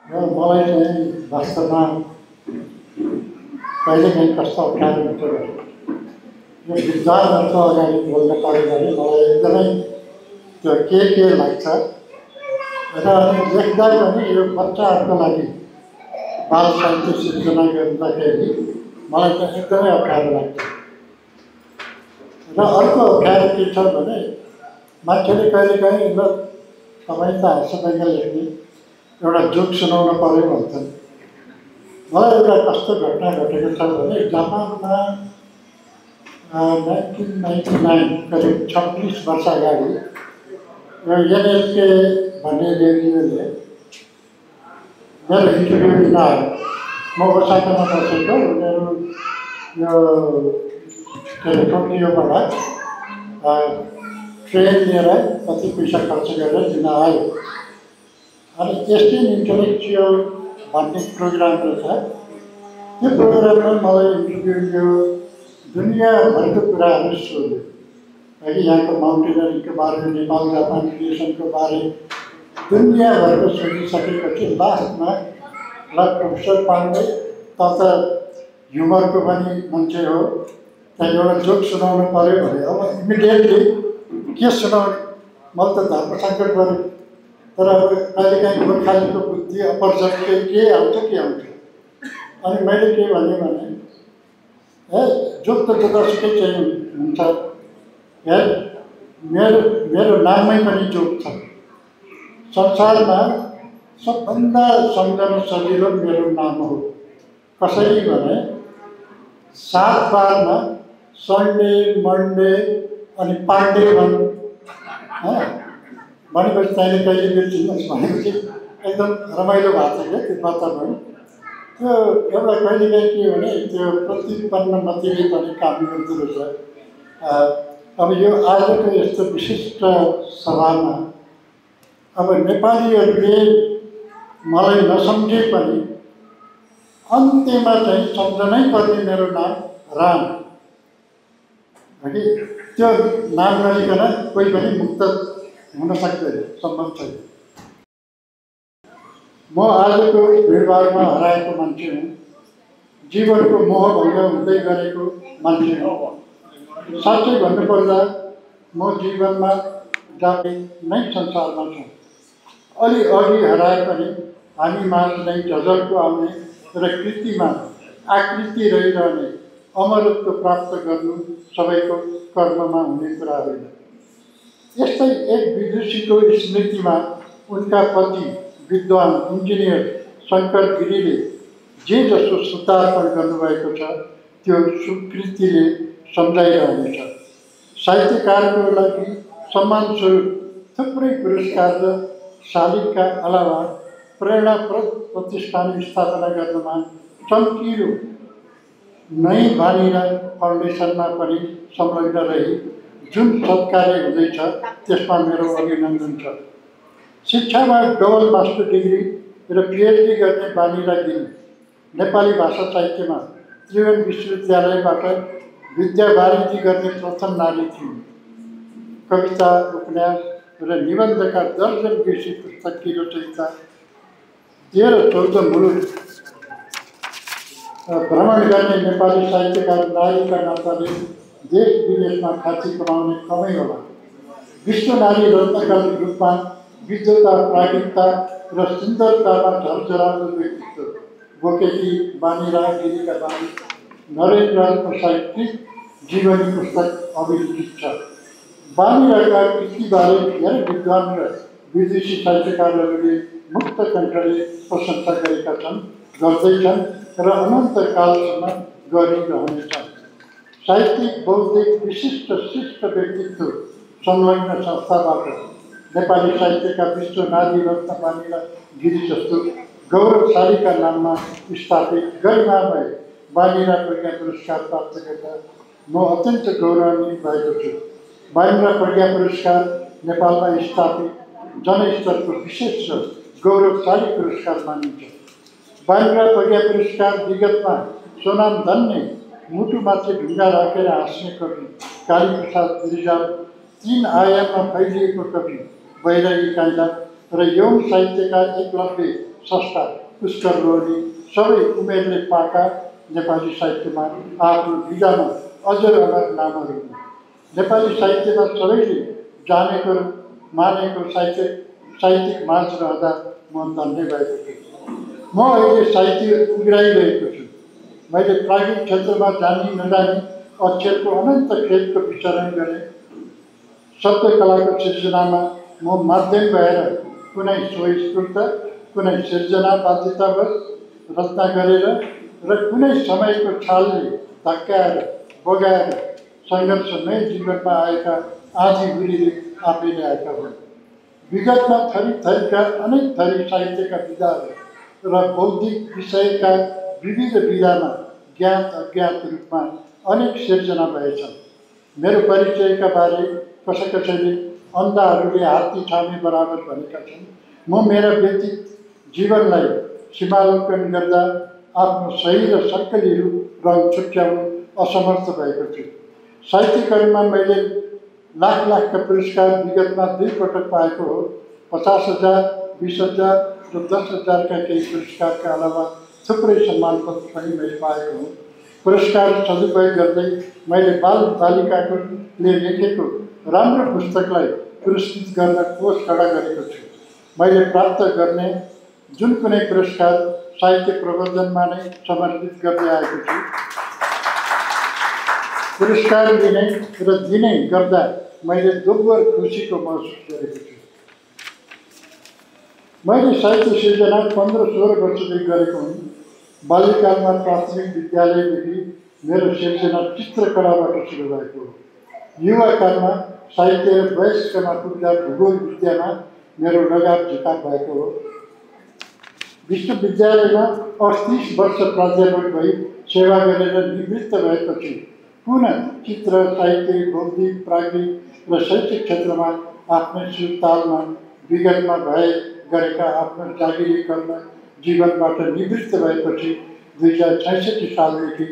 र मलाई चाहिँ वास्तवमा कहिलेकाहीँ कस्तो अप्ठ्यारो हुन्छ भने यो विद्वानहरूको अगाडि बोल्न पऱ्यो भने मलाई एकदमै त्यो के लाग्छ र लेख्दा पनि यो बच्चाहरूको लागि बाल साहित्य सिर्जना गर्दाखेरि मलाई त एकदमै अप्ठ्यारो लाग्छ। र अर्को अप्ठ्यारो के छ भने मान्छेले कहिलेकाहीँ ल तपाईँ त हाँसोसँग लेख्ने एउटा जोक सुनाउन पऱ्यो भन्छन्। मलाई एउटा कस्तो घटना घटेको छ भने जापानमा 1999 करिब 26 वर्ष अगाडि एनएलके भन्ने रेडियोले मेरो इन्टरभ्यू दिन आयो। म ओसाकामा बसेको, उनीहरू यो के अरे टोकियोबाट ट्रेन लिएर कति पैसा खर्च गरेर दिन आयो। अनि एसटिएन इन्टेलेक्चुअल भन्ने प्रोग्राम रहेछ। त्यो प्रोग्राममा मलाई इन्टरभ्यू दियो, दुनियाँभरको कुराहरू सोध्यो। अघि यहाँको माउन्टेनरिङको बारेमा, नेपाल जापान रिलेसनको बारे दुनियाँभरको सोधिसकेपछि लास्टमा ल प्रोफेसर पाण्डे त ह्युमरको पनि मान्छे हो, त्यहाँ एउटा जोक सुनाउनु पऱ्यो भने अब इमिडिएटली के सुनाउने, मैले त धर्म सङ्कट गरेँ। तर अब कहिलेकाहीँ गोर्खालीको बुद्धि अपरजट के आउँछ। अनि मैले के भने जोक त जतासुकै चाहिँ हुन्छ, मेरो नाममै पनि जोक छ। संसारमा सबभन्दा सम्झन सजिलो मेरो नाम हो। कसरी भने 7 बारमा सन्डे, मन्डे अनि पाण्डे भनेपछि तैँले कहिले बिर्सिनुहोस् भनेपछि एकदम रमाइलो भएको छ क्या त्यो वातावरण। त्यो एउटा कहिलेकाहीँ के भने त्यो प्रतिपन्नमतिले पनि काम गर्दो रहेछ। अब यो आजको यस्तो विशिष्ट सभामा अब नेपालीहरूले मलाई नसम्झे पनि अन्त्यमा चाहिँ सम्झनै पर्ने मेरो नाम राम हो कि त्यो नाम नलिकन कोही पनि मुक्त हुन सक्दैन, सम्भव छैन। म आजको भिडभाडमा हराएको मान्छे हुँ, जीवनको मोहभङ्ग हुँदै गरेको मान्छे हुँ। साँच्चै भन्नुपर्दा म जीवनमा जाति नै संसारमा छु। अलि अघि हराए पनि हामी माझ नै झझल्को आउने र कृतिमा आकृति रहिरहने अमरत्व प्राप्त गर्नु सबैको कर्ममा हुने कुरा होइन। यस्तै एक विदुषीको स्मृतिमा उनका पति विद्वान इन्जिनियर शङ्कर गिरीले जे जसो श्रद्धार्पण गर्नुभएको छ त्यो सुकृतिले सम्झाइरहनेछ। साहित्यकारको लागि सम्मानस्वरूप थुप्रै पुरस्कार र शालिगका अलावा प्रेरणाप्रद प्रतिष्ठान स्थापना गर्नमा चम्किलो नै बानीरा फाउन्डेसनमा पनि संलग्न रही जुन सत्कार्य हुँदैछ त्यसमा मेरो अभिनन्दन छ। शिक्षामा डबल मास्टर डिग्री र पिएचडी गर्ने बानीरा गिरी नेपाली भाषा साहित्यमा त्रिभुवन विश्वविद्यालयबाट विद्यावारिधि गर्ने प्रथम नारी थिइन्। कविता, उपन्यास र निबन्धका दर्जन बेसी पुस्तकीय रचयिता, 13-14 मुलुक भ्रमण गर्ने नेपाली साहित्यकार नारीका नाताले देश विदेशमा ख्याति कमाउने कमै होला। विश्व नारी रत्नका रूपमा विद्वता, प्राज्ञता र सुन्दरतामा झलझलाउँदो व्यक्तित्व बोकेकी बानीरा गिरीका बानी नरेन्द्रको साहित्यिक जीवनी पुस्तक अभिलिखित छ। बानीराका कृतिबारे धेरै विद्वान र विदेशी साहित्यकारहरूले मुक्त कण्ठले प्रशंसा गरेका छन्, गर्दैछन् र अनन्तकालसम्म गरिरहनेछन्। साहित्यिक, बौद्धिक, विशिष्ट शिष्ट व्यक्तित्व संलग्न संस्थाबाट नेपाली साहित्यका विश्व नारी रत्न बानीरा गिरी जस्तो गौरवशालीका नाममा स्थापित गरिमामय बानीरा प्रज्ञा पुरस्कार प्राप्त गर्दा म अत्यन्त गौरवान्वित भएको छु। बानीरा प्रज्ञा पुरस्कार नेपालमा स्थापित जनस्तरको विशेष र गौरवशाली पुरस्कार मानिन्छ। बानीरा प्रज्ञा पुरस्कार विगतमा सोनाम धन्य मुटुमाथि ढुङ्गा राखेर हाँस्ने कवि कालीप्रसाद रिजाल, 3 आयाममा फैलिएको कवि बैरागी काइँला र यौन साहित्यकार एकलव्य संस्था पुष्कर लोहनी सबै उमेरले पाएका नेपाली साहित्यमा आफ्नो विधामा अजर अमर नामहरू नेपाली साहित्यमा सबैले जानेको मानेको साहित्यिक माझ रहँदा म धन्य भएको छु। म अहिले साहित्य उग्राइरहेको छु। मैले प्राविधिक क्षेत्रमा जानी नजानी अक्षरको अनन्त खेलको विचरण गरेँ। शब्दकलाको सिर्जनामा म माध्यम भएर कुनै स्वस्फूर्त कुनै सिर्जना बाध्यतावश रचना गरेर र कुनै समयको छालले धक्काएर बगाएर सङ्घर्षमय जीवनमा आएका आधी बुढीले आफैले आएका हुन्। विगतमा थरी थरीका अनेक थरी साहित्यका विधाहरू र बौद्धिक विषयका विविध विधामा ज्ञात अज्ञात रूपमा अनेक सिर्जना भएछन्। मेरो परिचयका बारे कसैले अन्धाहरूले हात्ती छाउने बराबर भनेका छन्। म मेरा व्यक्तिगत जीवनलाई सीमाङ्कन गर्दा आफ्नो सही र सक्कली रूप रङ छुट्याउनु असमर्थ भएको छु। साहित्यकर्ममा मैले लाखका पुरस्कार विगतमा 2 पटक पाएको हो। 50,000, 20,000 र 10,000का केही पुरस्कारका अलावा थुप्रै सम्मान पत्र पनि मैले पाएको हुँ। पुरस्कार सदुपयोग गर्दै मैले बालबालिकाले लेखेको राम्रो पुस्तकलाई पुरस्कृत गर्न कोष खडा गरेको छु। मैले प्राप्त गर्ने जुन कुनै पुरस्कार साहित्य प्रबन्धनमा नै समर्पित गर्दै आएको छु। पुरस्कार लिने र दिने गर्दा मैले दोब्बर खुसीको महसुस गरेको छु। मैले साहित्य सिर्जना 15-16 वर्षदेखि गरेको हुँ। बाल्यकालमा प्राथमिक विद्यालयदेखि मेरो सिर्जना चित्रकलाबाट सुरु भएको हो। युवाकालमा साहित्य र वयस्कमा पुग्दा भूगोल विद्यामा मेरो लगाव झुकाव भएको हो। विश्वविद्यालयमा 38 वर्ष प्राध्यापक भई सेवा गरेर निवृत्त भएपछि पुनः चित्र, साहित्य, बौद्धिक, प्राज्ञिक र शैक्षिक क्षेत्रमा आफ्नै सुरतालमा विगतमा गरेका आफ्नो जागिरी कर्म जीवनबाट निवृत्त भएपछि 2066 सालदेखि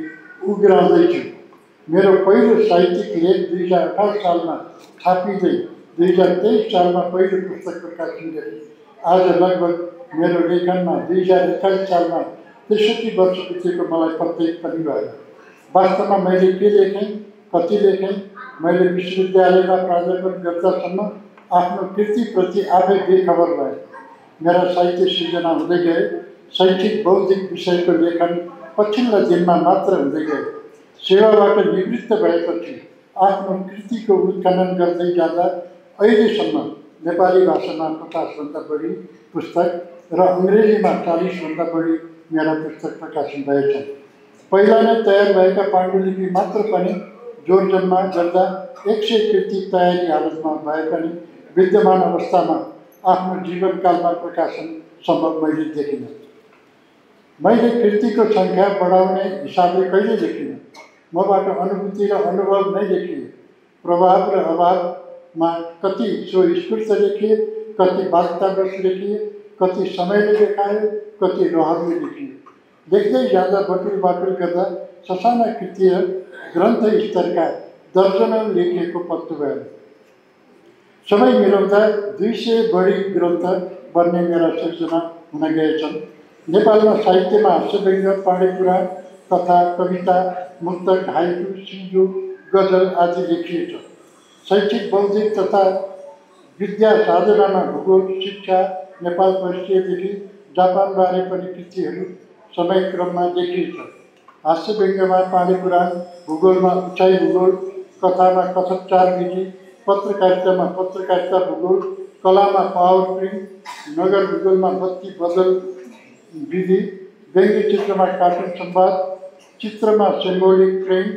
उग्राउँदैछु। मेरो पहिलो साहित्यिक लेख 2018 सालमा छापिँदै 2023 सालमा पहिलो पुस्तक प्रकाशन गरे। आज लगभग मेरो लेखनमा 2021 सालमा 63 वर्ष बितेको मलाई पत्तै पनि भएन। वास्तवमा मैले के लेखेँ, कति लेखेँ, मैले विश्वविद्यालयमा प्राध्यापन गर्दासम्म आफ्नो कृतिप्रति आफै बेखबर भएँ। मेरा साहित्य सिर्जना हुँदै गए। शैक्षिक बौद्धिक विषयको लेखन पछिल्ला दिनमा मात्र हुँदै गए। सेवाबाट निवृत्त भएपछि आफ्नो कृतिको उत्खनन गर्दै जाँदा अहिलेसम्म नेपाली भाषामा 50भन्दा बढी पुस्तक र अङ्ग्रेजीमा 40भन्दा बढी मेरा पुस्तक प्रकाशन भएछन्। पहिला नै तयार भएका पाण्डुलिपि मात्र पनि जोरजम्मा गर्दा 100 कृति तयारी हालतमा भए पनि विद्यमान अवस्थामा आफ्नो जीवनकालमा प्रकाशन सम्भव मैले देखिनँ। मैले कृतिको सङ्ख्या बढाउने हिसाबले कहिले लेखिनँ। मबाट अनुभूति र अनुभव नै लेखिए। प्रभाव र अभावमा कति स्वस्फूर्त लेखिए, कति वास्तववश लेखिए, कति समयले लेखायो, कति रहरले लेखिए। लेख्दै जाँदा बटुल गर्दा ससाना कृतिहरू ग्रन्थ स्तरका दर्जनौं लेखिएको पत्तो भयो। सबै मिलाउँदा 200 बढी ग्रन्थ बन्ने मेरा सिर्जना हुन गएछन्। नेपालमा साहित्यमा हास्यव्यङ्ग्य, पाण्डेपुराण, कथा, कविता, मुक्तक, हाइकु, सिजो, गजल आदि लेखिएछ। शैक्षिक, बौद्धिक तथा विद्या साधनामा भूगोल, शिक्षा, नेपाल परिचयदेखि जापानबारे पनि कृतिहरू समयक्रममा लेखिएछ। हास्यव्यङ्ग्यमा पाण्डेपुराण, भूगोलमा उचाइ भूगोल, कथामा कथोच्चार विधि, पत्रकारितामा पत्रकारिता भूगोल, कलामा पावर प्रिन्ट, नगर भूगोलमा बत्ती बदल विधि, व्यङ्ग्य चित्रमा कार्टुन संवाद, चित्रमा सिम्बोलिक फ्रेम,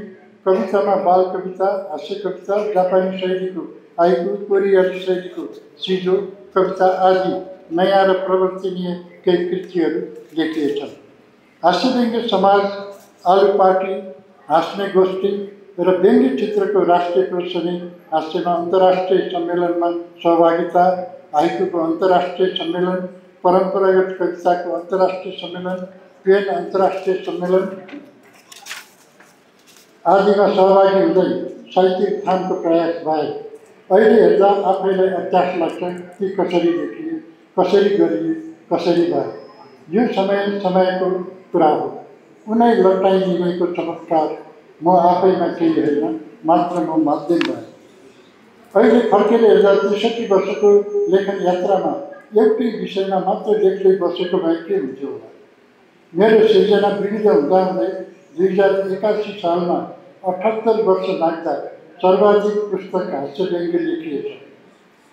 कवितामा बाल कविता, हास्य कविता, जापानी शैलीको हाइकु, कोरियाली शैलीको सिजो कविता आदि नयाँ र प्रवर्तनीय केही कृतिहरू लेखिएछन्। हास्यव्यङ्ग्य समाज, आलु पार्टी, हाँस्ने गोष्ठी र व्यङ्ग्य चित्रको राष्ट्रिय प्रदर्शनी, हास्यमा अन्तर्राष्ट्रिय सम्मेलनमा सहभागिता, हाइकुको अन्तर्राष्ट्रिय सम्मेलन, परम्परागत कविताको अन्तर्राष्ट्रिय सम्मेलन, पेन अन्तर्राष्ट्रिय सम्मेलन आदिमा सहभागी हुँदै साहित्यिक थानको प्रयास भए। अहिले हेर्दा आफैलाई अत्यास लाग्छ कि कसरी लेखिए, कसरी गरिए, कसरी भए। यो समयको कुरा हो। उनै लट्टाइदिनेको चमत्कार म आफैमा केही होइन, मात्र म माध्यम भएँ। अहिले फर्केर हेर्दा 63 वर्षको लेखन यात्रामा एउटै विषयमा मात्र लेख्दै बसेको भए के हुन्थ्यो होला। मेरो सिर्जना विविध हुँदाहुँदै 2081 सालमा 78 वर्ष नाग्दा सर्वाधिक पुस्तक हास्यव्यङ्ग्य लेखिएछ।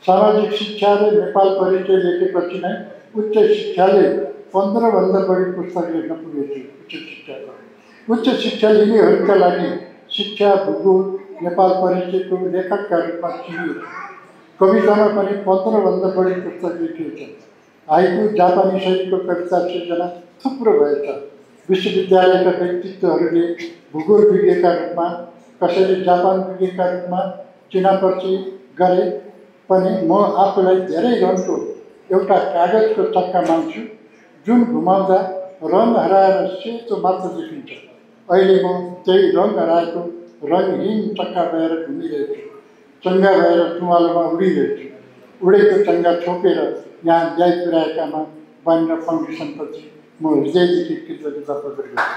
सामाजिक शिक्षा र नेपाल परिचय लेखेपछि नै उच्च शिक्षाले 15भन्दा बढी पुस्तक लेख्न पुगेछ। उच्च शिक्षा लिनेहरूका लागि शिक्षा, भूगोल, नेपाल परिचयको लेखकका रूपमा चिनिएछ। कवितामा पनि 15भन्दा बढी पुस्तक लेखिएछ। हाइकु, जापानी शैलीको कविता सिर्जना थुप्रो भएछ। विश्वविद्यालयका व्यक्तित्वहरूले भूगोल विज्ञका रूपमा, कसैले जापान विज्ञका रूपमा चिनापर्ची गरे पनि म आफूलाई धेरै रङको एउटा कागजको चक्का माग्छु, जुन घुमाउँदा रङ हराएर सेतो मात्र देखिन्छ। अहिले म त्यही रङ हराएको रङहीन चक्का भएर घुमिरहेछु, चङ्गा भएर तुवालोमा उडिरहेछु। उडेको चङ्गा छोपेर यहाँ ल्याइ पुर्याएकामा बानिरा फाउन्डेसनप्रति म हृदयदेखि कृतज्ञता प्रकट गर्छु।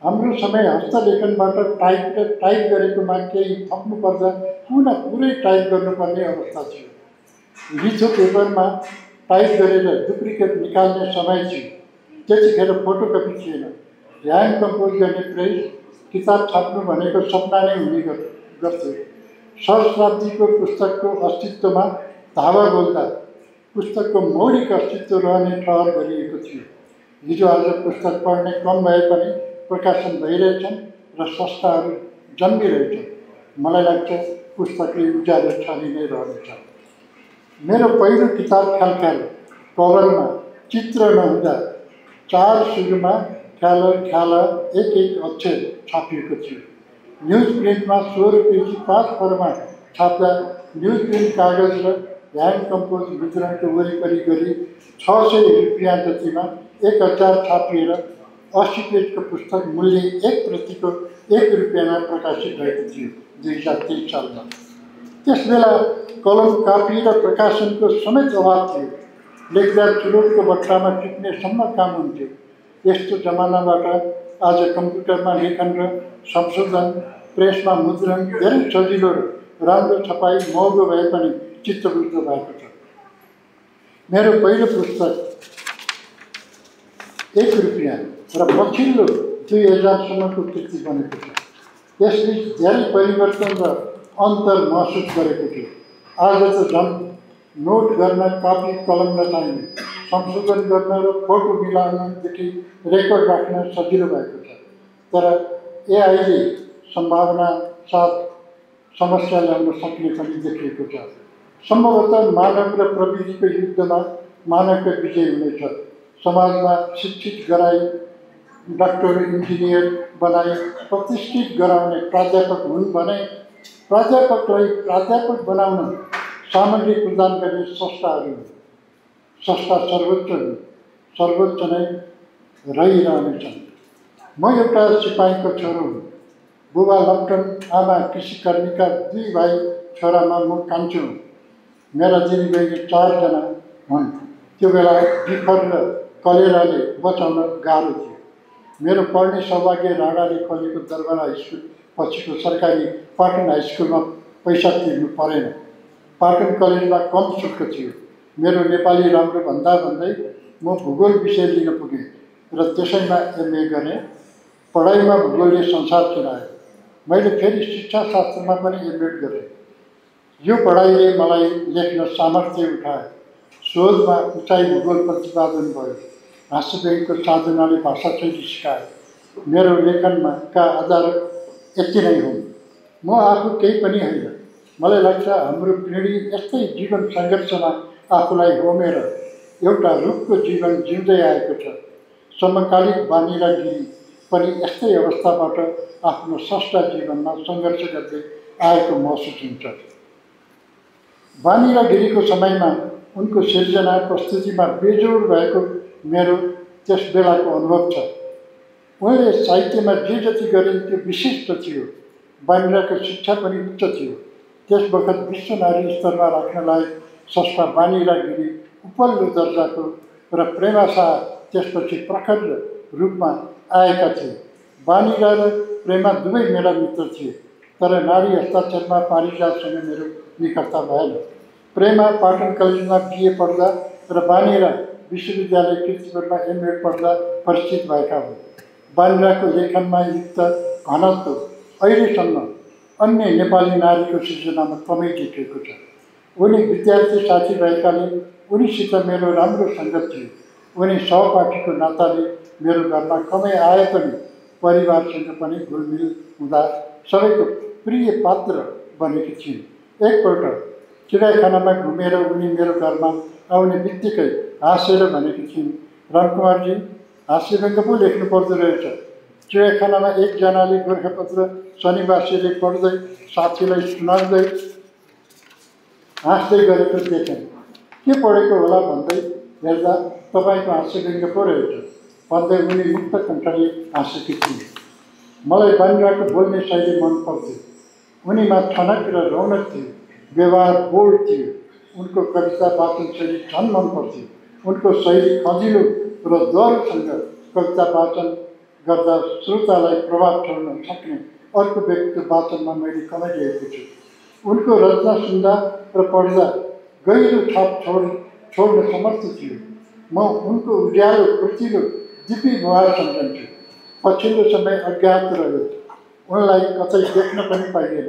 हाम्रो समय हस्तलेखनबाट टाइप गरेकोमा केही थप्नु पर्दा पुनः पुरै टाइप गर्नुपर्ने अवस्था थियो। लिथो पेपरमा टाइप गरेर डुप्लिकेट निकाल्ने समय थियो। त्यतिखेर फोटोकपी थिएन। ह्यान्ड कम्पोज गर्ने प्रेस, किताब छाप्नु भनेको सपना नै हुने गर्थ्यो। सहस्राब्दीको पुस्तकको अस्तित्वमा धावा बोल्दा पुस्तकको मौलिक अस्तित्व रहने ठहर गरिएको थियो। हिजो आज पुस्तक पढ्ने कम भए पनि प्रकाशन भइरहेछन् र संस्थाहरू जन्मिरहेछन्। मलाई लाग्छ पुस्तकले उज्यालो छानी नै रहनेछ। मेरो पहिलो किताब ख्याल कभरमा चित्र नहुँदा 4 सुरुमा ख्याल एक अक्षर छापिएको थियो। न्युज प्रिन्टमा 16 पेजी 5 फरमा छाप्दा न्युज प्रिन्ट कागज र ह्यान्ड कम्पोज वितरणको वरिपरि गरी 600 रुपियाँ जतिमा 1000 छापिएर 80 पेजको पुस्तक मूल्य 1 प्रतिको 1 रुपियाँमा प्रकाशित भएको थियो 2023 सालमा। त्यसबेला कलम, कापी र प्रकाशनको समेत अभाव थियो। लेख्दा चुरोटको बट्टामा टिप्नेसम्म काम हुन्थ्यो। यस्तो जमानाबाट आज कम्प्युटरमा लेखन र संशोधन, प्रेसमा मुद्रण धेरै सजिलो र राम्रो छपाई महँगो भए पनि चित्तबुद्ध भएको छ। मेरो पहिलो पुस्तक 1 रुपियाँ र पछिल्लो 2000सम्मको कृति बनेको छ। यसले धेरै परिवर्तन र अन्तर महसुस गरेको थियो। आज त झन् नोट गर्न कापी कलम नचाहिने, संशोधन गर्न र फोटो मिलाउनदेखि रेकर्ड राख्न सजिलो भएको छ। तर एआईले सम्भावना साथ समस्या ल्याउन सक्ने पनि देखिएको छ। सम्भवतः मानव र प्रविधिको युद्धमा मानवको विजय हुनेछ। समाजमा शिक्षित गराई, डाक्टर, इन्जिनियर बनाई प्रतिष्ठित गराउने प्राध्यापक हुन् भने प्राध्यापकलाई प्राध्यापक बनाउन सामग्री प्रदान गर्ने संस्थाहरू हुन्। संस्था सर्वोच्च नै रहिरहनेछन्। म एउटा सिपाहीको छोरो हुँ। बुबा लप्टन, आमा कृषिकर्मीका 2 भाइ छोरामा म कान्छो हुँ। मेरा दिदीबहिनी 4 जना हुन्। त्यो बेला बिखर र कलेराले बचाउन गाह्रो थियो। मेरो पढ्ने सौभाग्य राणाले खोलेको दरबार हाई स्कुल पछिको सरकारी पाटन हाई स्कुलमा पैसा तिर्नु परेन। पाटन कलेजमा कम शुल्क थियो। मेरो नेपाली राम्रो भन्दै म भूगोल विषय लिन पुगेँ र त्यसैमा एमए गरेँ। पढाइमा भूगोलले संसार चिनायो। मैले फेरि शिक्षाशास्त्रमा पनि एमए गरेँ। यो पढाइले मलाई लेख्न सामर्थ्य उठायो। शोधमा उचाइ भूगोल प्रतिपादन भयो। हास्यव्यङ्ग्यको साधनाले भाषाशैली सिकायो। मेरो लेखनमा का आधार यति नै हुन्। म आफू केही पनि होइन। मलाई लाग्छ हाम्रो पिँढी यस्तै जीवन सङ्घर्षमा आफूलाई होमेर एउटा रुखको जीवन जिउँदै आएको छ। समकालिक बानिरा गिरी पनि यस्तै अवस्थाबाट आफ्नो सष्टा जीवनमा सङ्घर्ष गर्दै आएको महसुस हुन्छ। बानिरा गिरीको समयमा उनको सिर्जना प्रस्तुतिमा बेजोड भएको मेरो त्यस बेलाको अनुभव छ। उनले साहित्यमा जे जति गरिन् त्यो विशिष्ट थियो। बानिराको शिक्षा पनि उच्च थियो। त्यस वखत विश्व नारी स्तरमा राख्नलाई संस्था बानीरा गिरी उपल्लो दर्जाको र प्रेमाशा त्यसपछि प्रखर रूपमा आएका थिए। बानीरा र प्रेमा दुवै मेरा मित्र थिए, तर नारी हस्ताक्षरमा पारिजातसँग मेरो निकटता भएन। प्रेमा पाटन कलेजमा बिए पढ्दा र बानीरा विश्वविद्यालय कीर्तिपुरमा एमएड पढ्दा परिचित भएका हुन्। बानीराको लेखनमा युक्त घनत्व अहिलेसम्म अन्य नेपाली नारीको सृजनामा कमै देखिएको छ। उनी विद्यार्थी साथी भएकाले उनीसित मेरो राम्रो सङ्गत थियो। उनी सहपाठीको नाताले मेरो घरमा कमै आए पनि परिवारसँग पनि घुलमिल हुँदा सबैको प्रिय पात्र बनेकी थिइन्। एकपल्ट चिडियाखानामा घुमेर उनी मेरो घरमा आउने बित्तिकै हाँसेर भनेकी थिइन्, रामकुमारजी, हाँस्यव्यङ्ग्य पो लेख्नु पर्दो रहेछ। चिडियाखानामा एकजनाले गोर्खापत्र शनिबासीले पढ्दै साथीलाई सुनाउँदै हाँस्दै गरेको देखेँ। के पढेको होला भन्दै हेर्दा तपाईँको हाँस्यव्यङ्ग्य पो रहेछ भन्दै उनी मुक्त कण्ठले हाँसेकी थिए। मलाई बानीराको बोल्ने शैली मन पर्थ्यो। उनीमा ठनक र रौनक थियो, व्यवहार बोल्ड थियो। उनको कविता वाचन शैली झन् मन पर्थ्यो। उनको शैली खजिलो र दरसँग कविता वाचन गर्दा श्रोतालाई प्रभाव छोड्न सक्ने अर्को व्यक्तिको वाचनमा मैले कमै लिएको छु। उनको रचना सुन्दा र पढ्दा गहिरो छाप छोड्न समर्थ थियो। म उनको उज्यालो फुर्तिलो दिपी मुहार सम्झन्छु। पछिल्लो समय अज्ञात रह्यो, उनलाई कतै देख्न पनि पाइएन।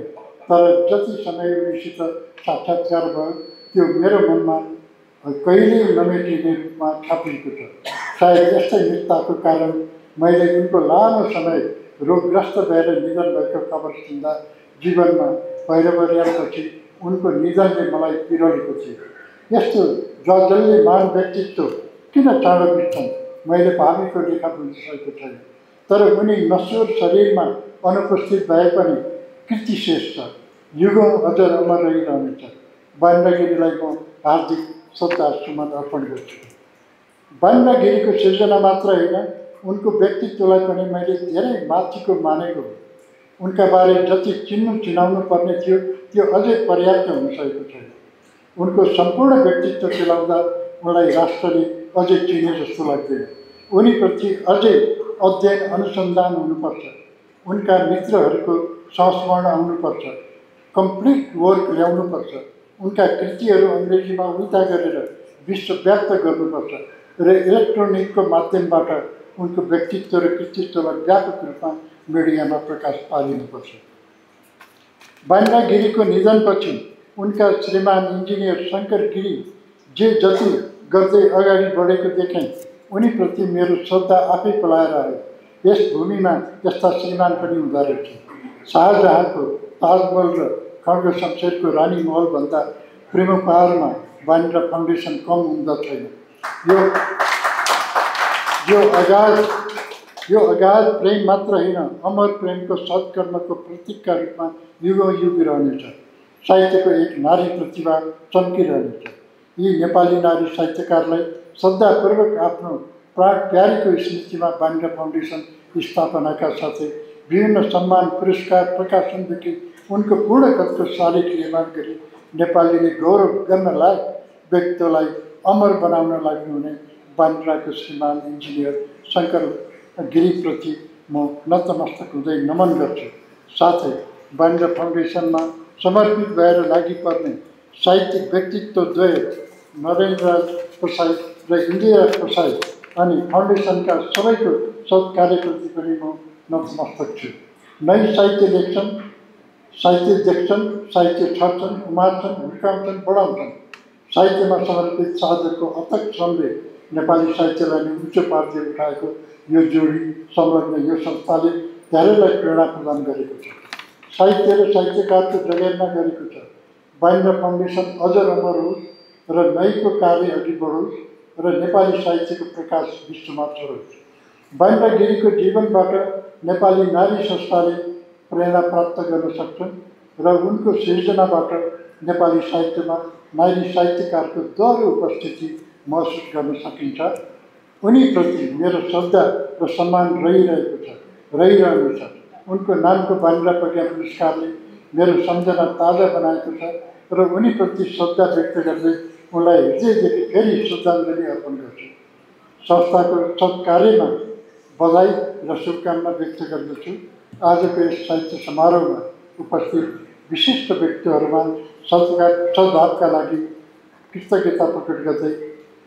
तर जति समय उनीसित साक्षात्कार भयो त्यो मेरो मनमा कहिल्यै नमेटिने रूपमा छापिएको छ। सायद यस्तै मृत्युको कारण मैले उनको लामो समय रोगग्रस्त भएर निधन भएको खबर सुन्दा जीवनमा भैरवरियापछि उनको निधनले मलाई पिरोलेको थियो। यस्तो जजल्यमान व्यक्तित्व किन चाँडो बित्छन् मैले भावीको लेखा बुझिसकेको छैन। तर उनी नश्वर शरीरमा अनुपस्थित भए पनि कृति शेष छ, युगौँ अझ अमर रहिरहनेछ। बानीरा गिरीलाई म हार्दिक श्रद्धा सुमन अर्पण गर्छु। बानीरा गिरीको सिर्जना मात्र होइन, उनको व्यक्तित्वलाई पनि मैले धेरै माथिको मानेको हो। उनका बारे जति चिनाउनु पर्ने थियो त्यो अझै पर्याप्त हुन सकेको छैन। उनको सम्पूर्ण व्यक्तित्व केलाउँदा उनलाई राष्ट्रले अझै चिने जस्तो लाग्दैन। उनीप्रति अझै अध्ययन अनुसन्धान हुनुपर्छ। उनका मित्रहरूको संस्मरण आउनुपर्छ। कम्प्लिट वर्क ल्याउनुपर्छ। उनका कृतिहरू अङ्ग्रेजीमा उल्टा गरेर विश्वव्याप्त गर्नुपर्छ र इलेक्ट्रोनिकको माध्यमबाट उनको व्यक्तित्व र कृतित्वलाई व्यापक रूपमा मिडियामा प्रकाश पारिनुपर्छ। बानीरा गिरीको निधनपछि उनका श्रीमान इन्जिनियर शङ्कर गिरी जे जति गर्दै अगाडि बढेको देखेँ उनीप्रति मेरो श्रद्धा आफै पलाएर आयो। यस भूमिमा यस्ता श्रीमान पनि हुँदो रहेछ। शाहजहाँको ताजमहल र खड्ग शमशेरको रानी महलभन्दा प्रेम उपहारमा बानीरा फाउन्डेसन कम हुँदा छैन। यो अगाध प्रेम मात्र होइन, अमर प्रेमको सत्कर्मको प्रतीकका रूपमा युगौँ युग रहनेछ। साहित्यको एक नारी प्रतिभा चम्किरहनेछ। यी नेपाली नारी साहित्यकारलाई श्रद्धापूर्वक आफ्नो प्राण प्यारीको स्मृतिमा बानीरा फाउन्डेसन स्थापनाका साथै विभिन्न सम्मान पुरस्कार प्रकाशनदेखि उनको पूर्णकथको शालिग निर्माण गरी नेपालीले गौरव गर्न लायक व्यक्तित्वलाई अमर बनाउन लाग्नुहुने बानीराको श्रीमान इन्जिनियर शङ्कर गिरीप्रति म नतमस्तक हुँदै नमन गर्छु। साथै बानीरा फाउन्डेसनमा समर्पित भएर लागि पर्ने साहित्यिक व्यक्तित्वद्वय नरेन्द्र प्रसाई र इन्दिरा प्रसाई अनि फाउन्डेसनका सबैको सत्कार्यप्रति पनि म नतमस्तक छु। नै साहित्य लेख्छन्, साहित्य देख्छन्, साहित्य छर्छन्, उमार्छन्, हुर्काउँछन्, बढाउँछन्। साहित्यमा समर्पित साधकको अथक श्रमले नेपाली साहित्यलाई उच्च पार्दै उठाएको यो जोडी संलग्न यो संस्थाले धेरैलाई प्रेरणा प्रदान गरेको छ। साहित्य र साहित्यकारको जगेर्ना गरेको छ। बानीरा फाउन्डेसन अझ अमर होस् र नैको कार्य अघि बढोस् र नेपाली साहित्यको प्रकाश विश्वमा छरोस्। बानीरा गिरीको जीवनबाट नेपाली नारी संस्थाले प्रेरणा प्राप्त गर्न सक्छन् र उनको सिर्जनाबाट नेपाली साहित्यमा नारी साहित्यकारको दह्रो उपस्थिति महसुस गर्न सकिन्छ। उनीप्रति मेरो श्रद्धा र सम्मान रहिरहनेछ। उनको नामको बानीरा प्रज्ञा पुरस्कारले मेरो सम्झना ताजा बनाएको छ र उनीप्रति श्रद्धा व्यक्त गर्दै उनलाई हृदयदेखि फेरि श्रद्धाञ्जलि अर्पण गर्छु। संस्थाको सत्कार्यमा बधाई र शुभकामना व्यक्त गर्दछु। आजको यस साहित्य समारोहमा उपस्थित विशिष्ट व्यक्तिहरूमा सद्भावका लागि कृतज्ञता प्रकट गर्दै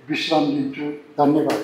विश्राम लिन्छु। धन्यवाद।